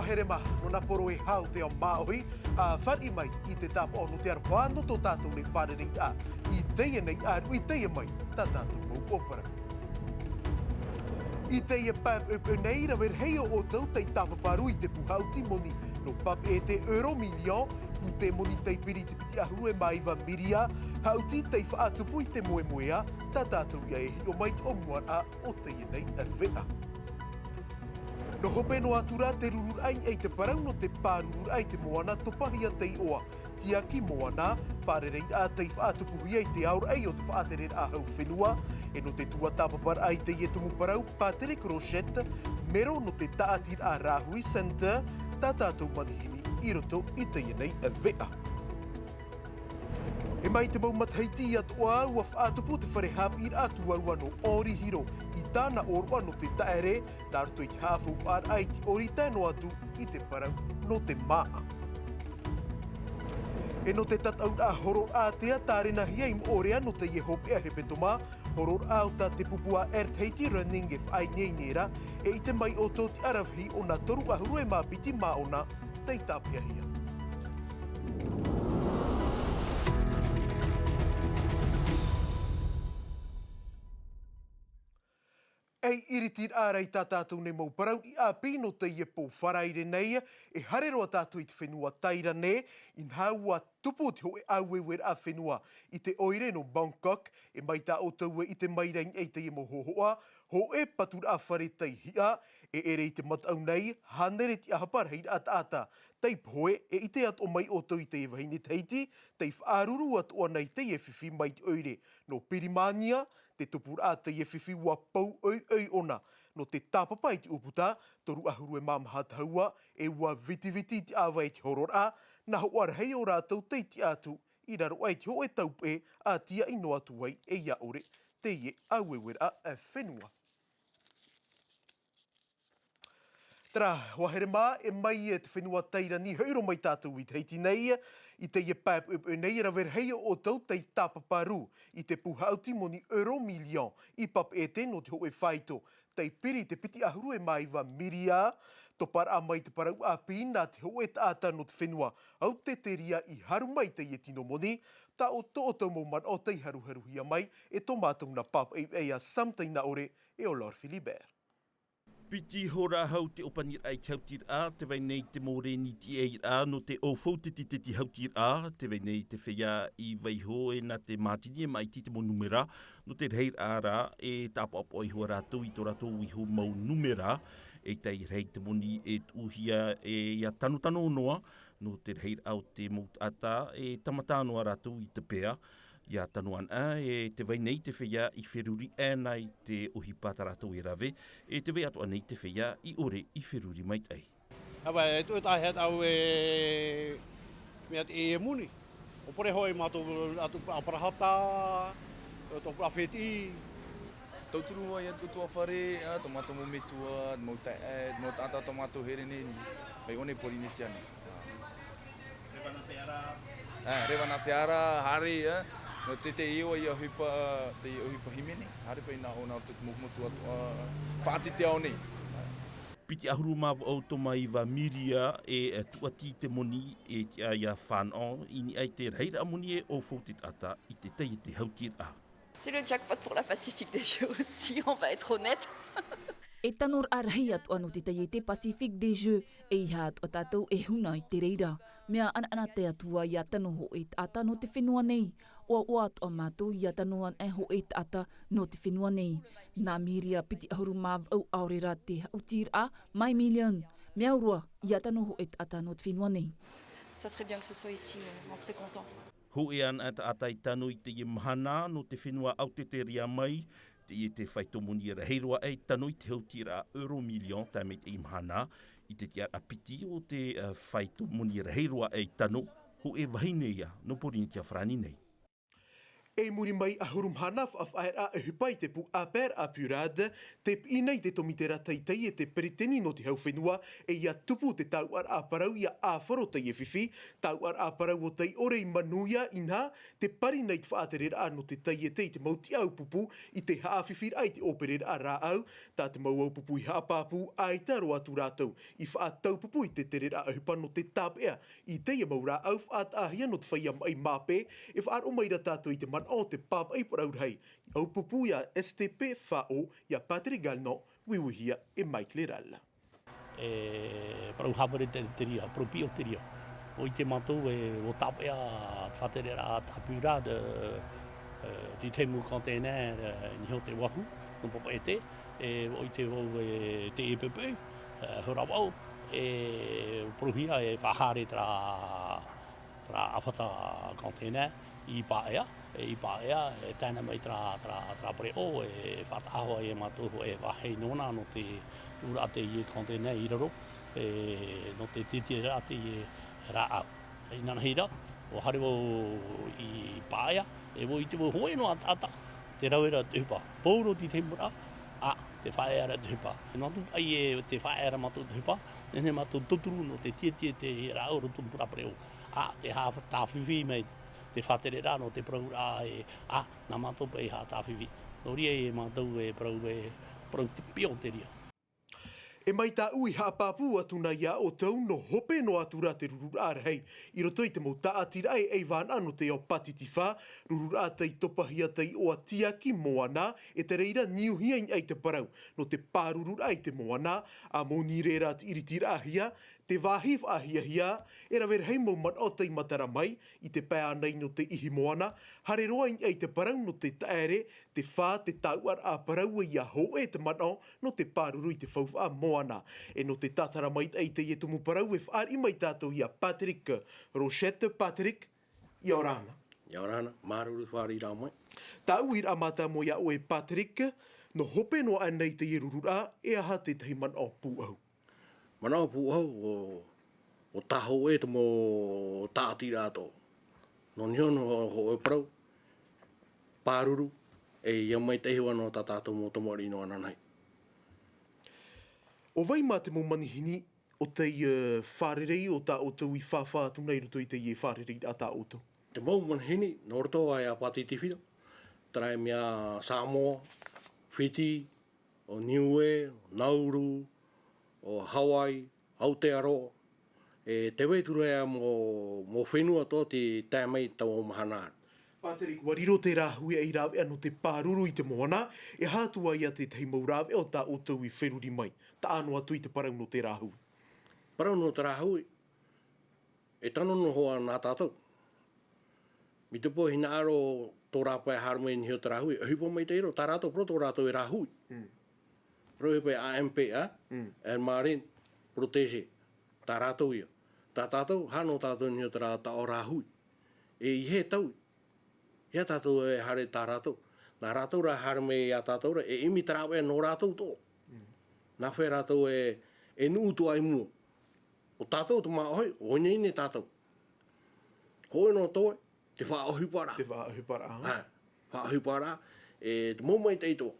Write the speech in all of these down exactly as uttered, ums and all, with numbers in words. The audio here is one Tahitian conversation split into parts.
Herema, nō nā poro e hau te ao māʻohi, a fāriʻi mai i te tāpaʻo nō te aroha nō tō tātou nei fārereiraʻa. I teie nei ʻāruʻi, i teie mai tā tātou mau ʻōparau. I teie pae poʻipoʻi nei, rave rahi o ʻoutou tei tāpaparū i te pū haʻuti moni nō papeʻete euro million, pū te moni tei piri i te piti ʻahuru e mā iva miria, haʻuti tei faʻatupu i te moemoeā, tā tātou ia e hiʻo mai i te ʻōmuaraʻa o teie nei veʻa. Nō hope noa atu rā te rururaʻa i te parau nō te pārururaʻa i te moana topahia tei ʻoa, tiaki moana, fārereiraʻa tei faʻatupuhia i te aoraʻi o te faʻatereraʻa hau fenua, e nō te tuatāpaparaʻa i teie tumu parau, Patrick Rochette, mero nō te tāʻatiraʻa Rāhui Centre, tā tātou manihini i roto i teie nei veʻa. E mai te mau matahiti atoʻa, ua faʻatupu te fare haʻapiʻiraʻa tuarua nō Henri Hiro i tāna ʻōroʻa nō te taʻere, nā roto i te haʻafaufaʻaraʻa i te ʻori tae noa atu i te parau nō te māʻa. E nō te tataʻuraʻa horoʻaraʻa ātea tārenahia i Moʻorea nō teie hopeʻa hepetoma, horoʻaraʻa o tā te pupu a Earth Haiti Running e faʻaineine ra, e ʻite mai ʻoutou te ʻaravihi ʻona toru ʻahuru e mā piti māʻona tei tāpeʻahia. Ei iritiraʻa ra i tā tātou nei mau parau i ʻāpī nō teie pō Faraire nei, e haere roa tātou i te fenua Tairane, inaha ua tupu te hōʻē ʻāueueraʻa fenua i te ʻoire nō Bangkok, e mai tā ʻoutou e ʻite mai ra i niʻa i teie mau hōhoʻa, hōʻē paturaʻa fare tei hiʻa, e ʻere i te mataʻu nei, hānere tiʻahapa rahiraʻa taʻata tei pohe, e ʻite atoʻa mai ʻoutou i teie vahine Tahiti, tei faʻaruru atoʻa nei teie fifi mai te ʻoire nō Pirimania, te tupuraʻa teie fifi ua pou ʻoiʻoi ʻona, nō te tāpapa i te ʻūputa, toru ʻahuru e mā maha tahua, e ua vitiviti i te ʻāvae i te horoʻaraʻa, nā hoʻi rahi o rātou tei tiʻa atu, i raro aʻe i te hōʻē taupeʻe, ʻa tiaʻi noa atu ai, e ia ʻore, teie ʻāueueraʻa fenua. Terā, hoa here mā, e mai e te fenua Tairani, hoʻi roa mai tātou i Tahiti nei, i teie pae poʻipoʻi nei, rave rahi o ʻoutou tei tāpaparū i te pū haʻuti moni euro million i papeʻete nō te hōʻē faito, tei piri i te piti ʻahuru e mā iva miria, toparaʻa mai te parau ʻāpī nā te hōʻē taʻata nō te fenua Aotearoa i haru mai teie tino moni, tā ʻoutou mau manaʻo tei haruharuhia mai e tō mātou nā pāpaʻi veʻa ia Sam Tainaʻore e Olor Philibert. Piti hora hau te ʻōpaniraʻa i te hautiraʻa, tē vai nei te mau reni tiʻairaʻa nō te ʻōfau te titeti hautiraʻa, tē vai nei te feiā i vaiiho e nā te mātini e maʻiti te mau numera, nō te rahiraʻa rā, e tāpaʻopaʻo iho ā rātou i tō rātou iho mau numera, e tei rahi te moni e tuʻuhia e ia tanotano noa, nō te rahiraʻa o te mau taʻata, e tāmata noa rātou i te pea, ia tano ana, e tē vai nei te feiā i feruri aʻe na i te ʻohipa tā rātou e rave, e tē vai atoʻa nei te feiā i ʻore i feruri maitaʻi. Ava, e tuʻu e tahi e tau e mea te e moni. O pore hoʻi mātou atu a parahata, tō pura feti. Tauturu ai atu tō fare, a, tō mātou mau metua, mau tae, e, mau taʻata tō mātou here nei, mai ʻō nei Porinetia nei. Reva nā te ara. E, reva nā te ara, haere, e. Nō te, te io ia ʻohipa, te ʻohipa hīmene, haere paʻi nā ʻōna o te mau motu atu, a, faʻati te ao nei. Piti ʻahuru mā vaʻu tō mā iva miria e, e tuʻati te moni e tiʻa ia fānaʻo, i niʻa i te rahiraʻa moni e ʻōfau te taʻata i te taiete hautiraʻa. C'est le jackpot pour la Pacifique des Jeux aussi, on va être honnête. E tano rahi atoʻa nō te taiete Pacifique des Jeux, e ʻeiaha atoʻa tātou e huna i te reira. Mea ʻanaʻanatae atu ā ia tano hōʻē taʻata nō te fenua nei. ʻOaʻoa atoʻa mātou ia tano anaʻe hōʻē taʻata nō te fenua nei. Nā miria piti ʻahuru mā vaʻu ʻaore rā te haʻutiraʻa, mai million. Mea au roa, ia tano hōʻē taʻata nō te fenua nei. Ça serait bien que ce soit ici, euh, on serait content. Hōʻē anaʻe taʻata i tano i teie mahana nō te fenua Aotearoa mai, teie te faito moni rahi roa e tano i te hautiraʻa euro million tae mai teie mahana, i te tiʻaraʻa piti o te, eh, faito moni rahi roa e tano, hōʻē vahine ia nō Porinetia Farāni nei. I muri mai ʻahuru mahana faʻafaʻaeraʻa ʻohipa i te pū APR a Purad, tē piʻi nei te tōmite rā teitei e te peretiteni nō te hau fenua, e ʻia tupu te tauʻaraʻa parau ʻia ʻāfaro teie fifi, tauʻaraʻa parau ʻo tei ʻore i manuia inaha, te pari nei te faʻatereraʻa nō te taiete i te mau tiʻa ʻaupupu, i te haʻafifiraʻa i te ʻōpereraʻa rāʻau, tā te mau ʻaupupu i haʻapāpū, ʻaita roa atu rātou, i faʻataupupu i te tereraʻa ʻohipa nō te tāpeʻa, i teie mau rāʻau faʻataʻahia nō te feiā maʻi māpē, e faʻaroʻo mai ra tātou i te manaʻo o te pāpaʻi parau rahi, ʻaupupu ia S T P F O, ia Patrick Gallon, uiuihia e Mike Leral. E parau hāmani te, te ria, parau piʻo te ria. ʻO ʻite mātou e, ʻo tāpeʻa te faʻatereraʻa a Purad, e, e, te temu container, e, niho te wahu, nō Papeʻete, e, ʻo ʻite vau e te E P P, e, hora vau, e, parauhia e faʻahaere terā, terā ʻāfata container i Paea, e, i Paea, e tae noa mai terā, terā, terā pereʻoʻo, e faʻataʻa hoʻi e mātou e vāhi nōna nō te ʻūraʻa teie container i raro, e, nō te tītīraʻa teie rāʻau. Inanahi ra, ʻua haere vau i Paea, e ʻua ʻite vau hōʻē noa ʻataʻata, te rave ra te ʻohipa. Pauroa te taime ra, ā, te faʻaea ra te ʻohipa. E noa atu paʻi e te faʻaea ra mātou te ʻohipa, nehenehe mātou tauturu nō te tietie te rāʻau roto i te mau pereʻoʻo. Ā, te hā-, tāfifi mai te faʻatereraʻa nō te parauraʻa e, ā, nā mātou paʻi haʻatāfifi. Nō reira e mātou e parau e, parau piʻo te ria. E mai tāʻu i haʻapāpū atu na ia ʻoutou, nō hope noa atu rā te rururaʻa rahi. I roto i te mau tāʻatiraʻa e ʻaivānaʻa nō te ao Pātitifā, rururaʻa tei topahia tei ʻoa tiaki moana, e te reira niuhia i niʻa i te parau, nō te pārururaʻa i te moana, ā moni reira te ʻiritiraʻahia, te vāhi faʻahiahia, e rave rahi mau manaʻo tei matara mai, i te pae ānei nō te ihi moana, haere roa i niʻa i te parau nō te taʻere, te fā, te tauʻaraʻa parau e ia hōʻē te manaʻo, nō te pāruru i te faufaʻa moana. E nō te tātara maitaʻi i teie tumu parau e fāriʻi mai tātou ia Patrick Rochette. Patrick, ʻia ora na. ʻIa ora na, māuruuru fāriʻiraʻa mai. Tāʻu uiraʻa mātāmua ia ʻoe Patrick, nō hope noa ānei teie rururaʻa, e aha te tahi manaʻo pūʻohu? Manaʻo pūʻohu, ʻo, ʻo tāhōʻē te mau tāʻatiraʻa atoʻa. Nō niho nō hōʻē parau, pāruru, e ʻia maitaʻi hoʻi noa tā tātou mau tamariʻi nō ananahi. ʻO vai mā te mau manihini ʻo tei, e, fārerei ʻo tā ʻoutou i fāfā atu nei i roto i teie fārereiraʻa tā ʻoutou? Te mau manihini, nō roto aʻe ia Pātitifā, terā e mea Samoa, Fiti, ʻo Niue, ʻo Nauru, ʻo Hawaii, Aotearoa, e tē vai atu ra ia mau, mau fenua atoʻa tei tae mai i taua mahana ra. Patrick, ʻua riro te rāhui i rāveʻa nō te pāruru i te moana, e aha atu ā ia te tahi mau rāveʻa ʻo tā ʻoutou i feruri mai, taʻa noa atu i te parau nō te rāhui? Parau nō te rāhui, e tano noa hoʻi nā tātou. Mai te pō hinaʻaro tō rāpae haere mai niho te rāhui, e ʻohipa maitaʻi roa, tā rātou parau tō rātou e rāhui. Mm. Parau e pae A M P, ā? Mm. Air Marine Protégé, tā rātou ia. Tā tātou, hā nō tātou niho terā taʻo rāhui. E i hē tau, ia tātou e haere tā rātou. Nā rātou rā haere mai ia tātou ra, e ʻimi te rāveʻa nō rātou atoʻa. Mm. Nā hea rātou e, e nuʻu atoʻa i mua. ʻO tātou te māʻohi, ʻo ineine tātou. Hōʻē noa atoʻa, te faʻaʻohiparaʻa. Te faʻaʻohiparaʻa, ā? Ā, faʻaʻohiparaʻa, e te mau maitaʻi atoʻa.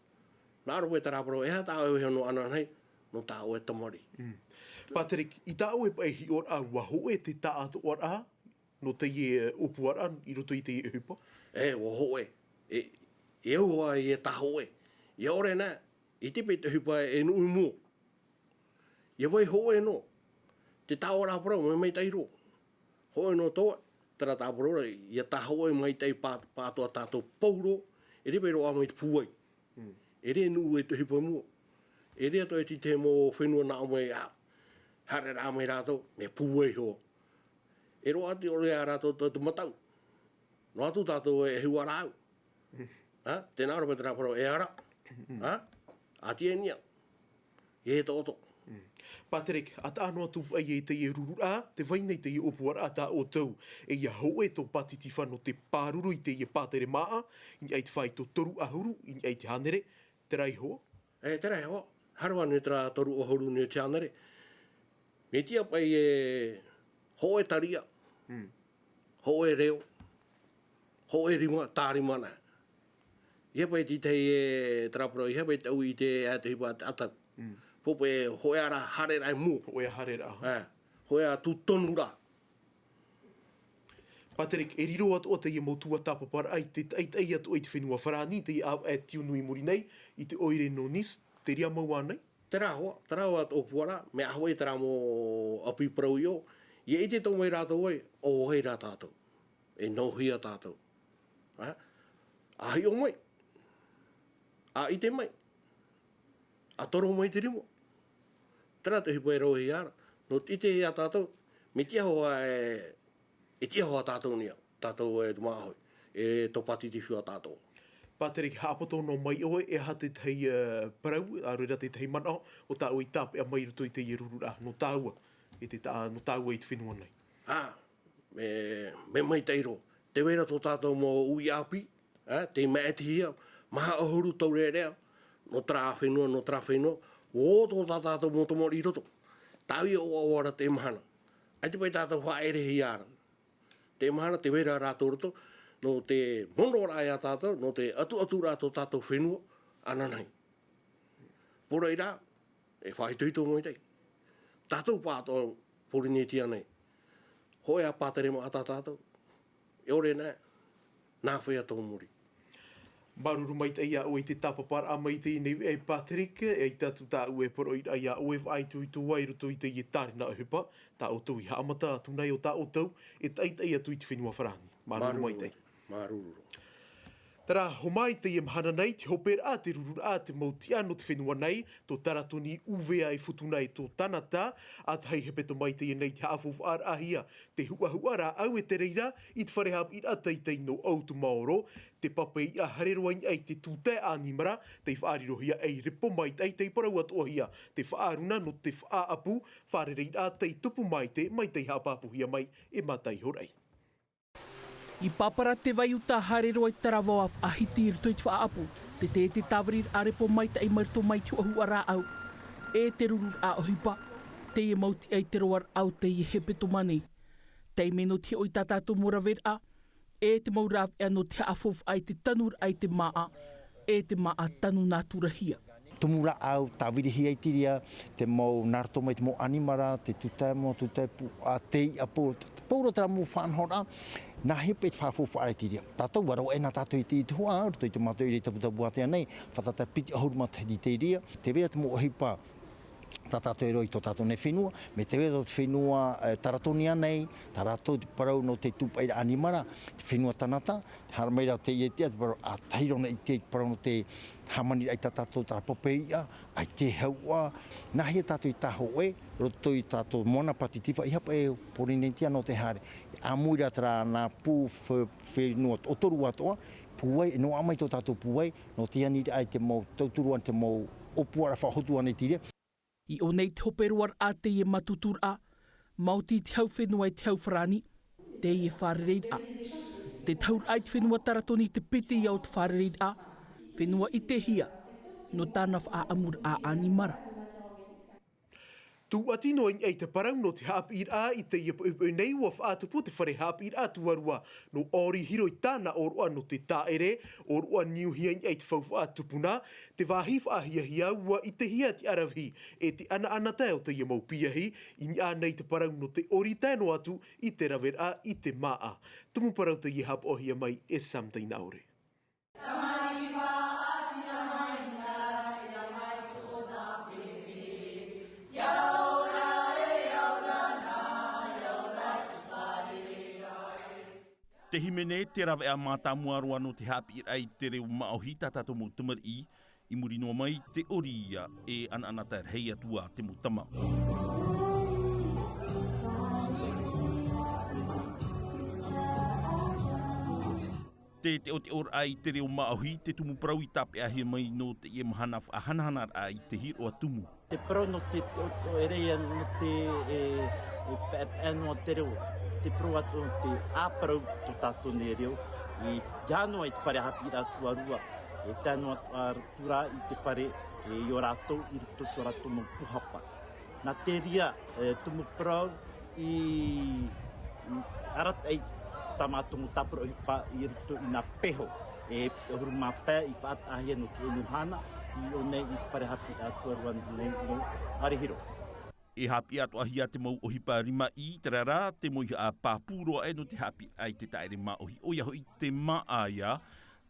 Nā ʻō ra paʻi terā parau, e aha tā ʻoe e hiʻo nō ananahi, nō tā ʻoe tamariʻi. Mm. Patrick, i tā ʻoe paʻi hiʻoraʻa, ʻua hōʻē te tāʻātoʻaraʻa nō teie ʻōpuaraʻa i roto i teie ʻohipa? E, ʻua hōʻē. E, e au hoʻi e tāhōʻē. ʻIa ʻore na, ʻite paʻi te ʻohipa e nuʻu i mua. ʻIa vai hōʻē noa. Te taʻo ra parau, mai, maitaʻi roa. Hōʻē noa atoʻa, terā tāpura ra, ʻia tāhōʻē maitaʻi pā-, pāʻatoʻa tātou pauroa, e rave roa mai te pūai. Mm. E rave nuʻu e te ʻohipa i mua. E rave atoʻa e te, te mau fenua nā ʻō mai, ā, haere rā mai rātou, mea pūai hoʻi. E roaʻa atu ʻore ia rātou te, te mataʻu. Noa atu tātou e hua rāʻau. Mm. Ā, tē nā ʻō ra paʻi terā parau, e ara. Mm. Ā, ʻa tiʻa i niʻa. E toʻotoʻo. Mm. Patrick, ʻa taʻa noa atu paʻi i teie rururaʻa, tē vai nei teie ʻōpuaraʻa tā ʻoutou, e ʻia hōʻē tō Pātitifā nō te pāruru i teie pātere māʻa, i niʻa i te faito toru ʻahuru, i niʻa i te hānere, terā iho ā? E, terā iho ā. Haere ā nei terā toru ʻahuru i niʻa i te hānere. Mea tiʻa paʻi e hōʻē tariʻa. Mm. Hōʻē reo. Hōʻē rima, tā rima nā. ʻIa paʻi te tahi e tāraparau, ʻia paʻi te ʻau i te, ʻa te ʻohipa a te ʻatau. Pōpē, hōʻē ā rā, haere rā i mua. Hōʻē ā haere rā. Ā, hōʻē ā tū tonu rā. Patrick, e riro atoʻa teie mau tuatāpaparaʻa i te taʻitaʻi atoʻa i te fenua Farāni, teie ʻāvaʻe e tiunu i muri nei, i te ʻoire nō Nice, te reira mau ānei? Terā hoʻi, terā hoʻi tō ʻōpuaraʻa, mea hoʻi terā mau ʻapi parau i ʻō, ʻia ʻite atoʻa mai rātou ē, ʻo vai rā tātou. E nō hea tātou. Ā, ʻa hiʻo mai. ʻA ʻite mai. ʻA toro mai te rima. Terā te ʻohipa e rave hia ra. Nō te ʻite ia tātou, mea tiʻa hoʻi e, e tiʻa hoʻi tātou nei, tātou e te māʻa hoʻi. E tōpati te fiu a tātou. Patrick, haʻapoto noa mai ʻoe, e aha te tahi, ā, parau, ā reira te tahi manaʻo, ʻo tāʻu i tāpeʻa mai i roto i teie rururaʻa, nō tāua, e te tā-, nō tāua i te fenua nei. Ā, mea, mea maitaʻi roa. Tē vai ra tō tātou mau uʻi ʻāpī, ā, tei maʻitihia, maha ʻahuru taurearea, nō terā fenua, nō terā fenua, ʻo tō tā tātou mau tamariʻi i roto. Tāvini ʻoaʻoa ra te mahana. ʻAita paʻi tātou faʻaʻerehia ra. Te mahana tē vai ra rātou i roto, nō te monoraʻa ia tātou, nō te ʻatuʻaturaʻa tō tātou fenua, ananahi. Poroʻi rā, e faʻaitoito maitaʻi. Tātou pāʻatoʻa Pōrīnetia nei. Hōʻē ā pāteremaʻa tā tātou. E ʻore nā, nā hea tō muri. Māuruuru maitaʻi iā ʻoe i te tāpaparaʻa mai i teie nei, e Patrick, e ʻaita atu tāʻu e poroʻi ra iā ʻoe e faʻaitoito ai i roto i teie tārena ʻohipa, tā ʻoutou i haʻamata atu nei ʻo tā ʻoutou, e taʻitaʻi atu i te fenua Farāni. Māuruuru maitaʻi. Māuruuru. Terā, hōmai teie mahana nei, te hoperaʻa, te rururaʻa, te mau tiʻa nō te fenua nei, tō Taratoni, ʻUvea e Futuna e tō Tanata, ʻa tahi hepetoma i teie nei te haʻafaufaʻaraʻahia, te huʻahuʻa rāʻau e te reira, i te fare haʻapiʻiraʻa teitei nō ʻOutumaoro, te pape iʻa haere roa i niʻa i te tūtae ʻānimara, tei faʻarirohia ei repo maitaʻi, tei parau atoʻahia, te faʻaruna nō te faʻaʻapu, fārereiraʻa tei tupu maitaʻi, mai tei haʻapāpūhia mai e Mata Ihoraʻi. I pāpara te vai uta haere roa i te taravaoa faʻahiti i roto i te faʻaʻapu, te, te, te tāviriraʻa repo maitaʻi mai roto mai te huʻahuʻa rāʻau, e te rururaʻa ʻohipa, teie mau tiʻa i te roaraʻa o teie hepetoma nei. Taime nō te hiʻo i tā tātou mau raveraʻa, e te mau rāveʻa nō te haʻafaufaʻa i te tanuraʻa i te māʻa, e te māʻa tanu nāturahia. Tumu rāʻau tāvirihia i te reira, te mau nā roto mai te mau ʻanimara, te tūtae moa, tūtae puʻa, te iʻa pauroa, pauroa terā mau faʻanahoraʻa, nā hea paʻi te faʻafaufaʻaraʻa i te reira. Tātou, ʻua rave nā tātou i te, i te huʻa, roto i te mātou ʻoire taputapuātea nei, fātata piti ʻahuru matahiti i te reira, tē vai ra te mau ʻohipa, tā tātou e roaʻa i tō tātou nei fenua, mai te vai ra tō te fenua, e, Taratonia nei, tā rātou te parau nō te tūpaʻiraʻa ʻanimara, te fenua Tanata, haere mai ra teie tiʻa te parau, ʻa tahi roa nei te parau nō te hāmaniraʻa i tā tātou terā pape iʻa, ʻaita e hauʻa, nā hea tātou i tāhōʻē, roto i tā tātou moana pātitifa, ʻeiaha paʻi e Pōrīnetia noa te haere. ʻAmui ra terā nā pū fe-, fenua, ʻo toru atoʻa, pūai, e noaʻa mai tō tātou pūai, nō te aniraʻa i te mau tauturu, te mau ʻōpuaraʻa faʻahotu ānei i te reira. I ʻō nei te hope roaraʻa teie mātuturaʻa, maoti te hau fenua e te hau farāni, teie fārereiraʻa. Te tahuraʻa i te fenua Taratoni te piti ia o te fārereiraʻa, fenua ʻitehia, nō tāna faʻaʻamuraʻa ʻanimara. Tūʻati noa i niʻa i te parau nō te haʻapiʻiraʻa i teie poʻipoʻi nei, ʻua faʻatupu te fare haʻapiʻiraʻa tuarua nō ʻOri Hiro i tāna ʻōroʻa nō te tāʻere, ʻōroʻa niuhia i niʻa i te faufaʻa tupuna, te vāhi faʻahiahia ʻua ʻitehia te ʻaravihi e te ʻanaʻanatae o teie mau piahi, i niʻa nei te parau nō te ʻori tae noa atu i te raveraʻa i te māʻa. Tumu parau teie haʻapaʻohia mai e Sam Tainaʻore. Te hīmene, te rāveʻa mātāmua roa nō te haʻapiʻiraʻa i te reo māʻohi tā tātou mau tamariʻi, i muri noa mai te ʻori ia e ʻanaʻanatae rahi atu ā te mau tama. Te teʻoteʻoraʻa i te reo māʻohi, te tumu parau i tāpeʻahia mai nō teie mahana faʻahanahanaraʻa i te hiroʻa tumu. Te parau nō te teʻoteʻo ʻere ia nō te, e, e peʻapeʻa noa te reo. Te parau atu nō te ʻāparau tō tātou nei reo, i te hā noa i te fare haʻapiʻiraʻa tuarua, e tae noa atu ā rā i te fare, e, i ō rātou i roto tō rātou mau pūhapa. Nā te reira, e, tumu parau i, i arataʻi tā mātou mau tāpura ʻohipa i roto i nā peho e ʻahuru mā pae i faʻataʻahia nō teie mahana i ʻō nei i te fare haʻapiʻiraʻa tuarua nei nō Arahiro. E haʻapiʻi atoʻahia te mau ʻohipa rima i terā rā, te mau haʻapāpū roa aʻe nō te haʻapiʻiraʻa i te taʻere māʻohi, ʻoia hoʻi te māʻa ia.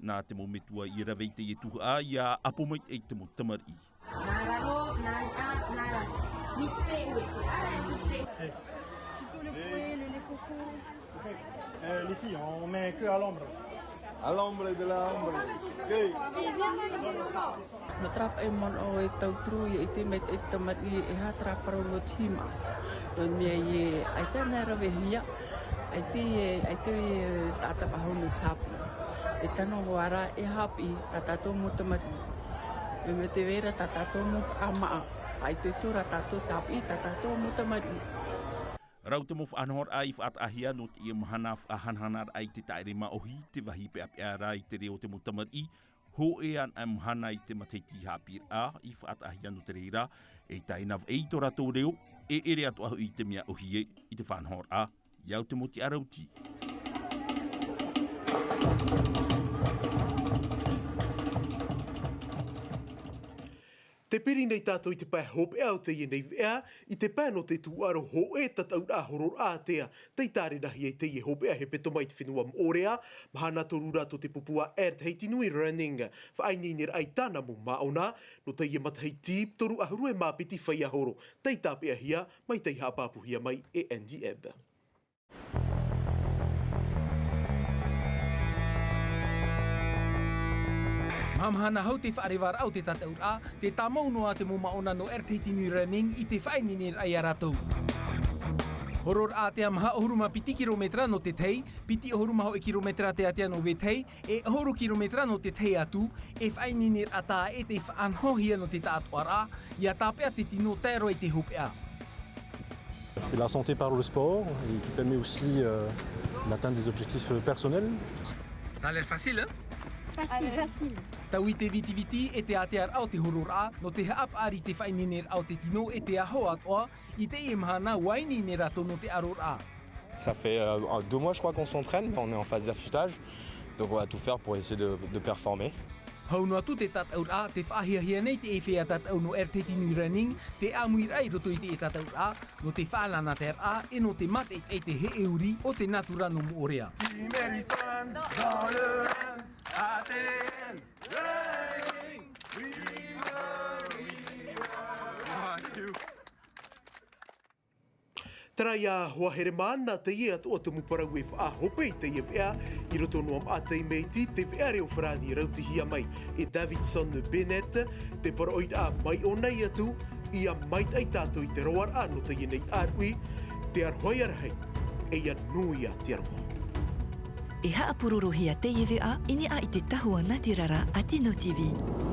Nā te mau metua i rave i teie tuhaʻa, ia ʻapo maitaʻi te mau tamariʻi. Nā raro, nā iʻa, nā raro. Mihi pē ue. Mihi pē ue. Surtout le poulet, le, les cocos. Euh, les filles, on met que à l'ombre. À l'ombre de la ombre. Ok. Nō terā paʻi manaʻo e tauturu, ʻia ʻite maitaʻi te tamariʻi e aha terā parau nō te hīmaʻa. Nō te mea ē, ʻaita e ravehia, ʻaita e, ʻaita e taʻata faʻahou nō te haʻapiʻi. E tano hoʻi rā e haʻapiʻi tā tātou mau tamariʻi. Mea, mea tē vai ra tā tātou mau faʻamaʻa. ʻAita e tō ra tātou te haʻapiʻi tā tātou mau tamariʻi. Rau te mau faʻanahoraʻa i faʻataʻahia nō teie mahana faʻahanahanaraʻa i te taʻere māʻohi, te vāhi peʻapeʻa ra i te reo o te mau tamariʻi, hōʻē anaʻe mahana i te matahiti haʻapiʻiraʻa i faʻataʻahia nō te reira, e tae nā vaʻe i tō rātou reo, e ʻere atoʻa hoʻi i te mea ʻōhie i te faʻanahoraʻa, ia au te mau tiʻarautī. Tē piri nei tātou i te pae hopeʻa o teie nei veʻa, i te pae nō te tūʻaro hōʻē tataʻuraʻa hororaʻa ātea, tei tārerahia i teie hopeʻa hepetoma i te fenua Moʻorea, mahana toru ra tō te pupu a Air Tahiti Nui Running, faʻaineineraʻa i tāna mau māʻona, nō teie matahiti toru ʻahuru e mā piti feiā horo, tei tāpeʻahia, mai tei haʻapāpūhia mai e Andy Ebb. Mahamahana hau te faʻarevaraʻa o te tataʻuraʻa, tē tāmau noa te mau māʻona nō Air Tahiti Nui Running i te faʻaineineraʻa ia rātou. Hororaʻa ātea maha ʻahuru mā piti kirometera nō te tahi, piti ʻahuru mā hōʻē kirometera te ātea nō vetahi, e ʻahuru kirometera nō te tahi atu, e faʻaineineraʻa tā ʻoe tei faʻanahohia nō te taʻatoʻaraʻa, ʻia tāpeʻa te tino tae roa i te hopeʻa. C'est la santé par le sport et qui permet aussi, euh, d'atteindre des objectifs, euh, personnels. Ça a l'air facile, hein ? Facile, facile. Taui te vitiviti e te ātearaʻa o te hororaʻa, nō te haʻapaʻari i te faʻaineineraʻa o te tino e te aho atoʻa, i teie mahana ʻua ineine rātou nō te ʻaroraʻa. Ça fait, euh, deux mois, je crois, qu'on s'entraîne. On est en phase d'affûtage. Donc, on va tout faire pour essayer de, de performer. Hau noa atu te tataʻuraʻa, tē faʻahiahia nei te feiā tataʻu nō Air Tahiti Nui Running, te ʻāmuiraʻa i roto i te tataʻuraʻa, nō te faʻanahoraʻa, e nō te mātaʻitaʻi i te heʻeuri o te nātura nō Moʻorea. Terā ia hoa here māna, teie atoʻa te mau parau e faʻahope i teie veʻa, i roto noa mā te mea iti, te veʻa reo farāni rautihia mai e Davidson Bennett, te parau ʻoia mai ʻō nei atu, ʻia maitaʻi tātou i te roaraʻa nō teie nei ʻāruʻi, te aroha ia rahi, e ʻia nui ā te aroha. E haʻapurorohia teie veʻa i niʻa i te tahua nātirara a Tino T V.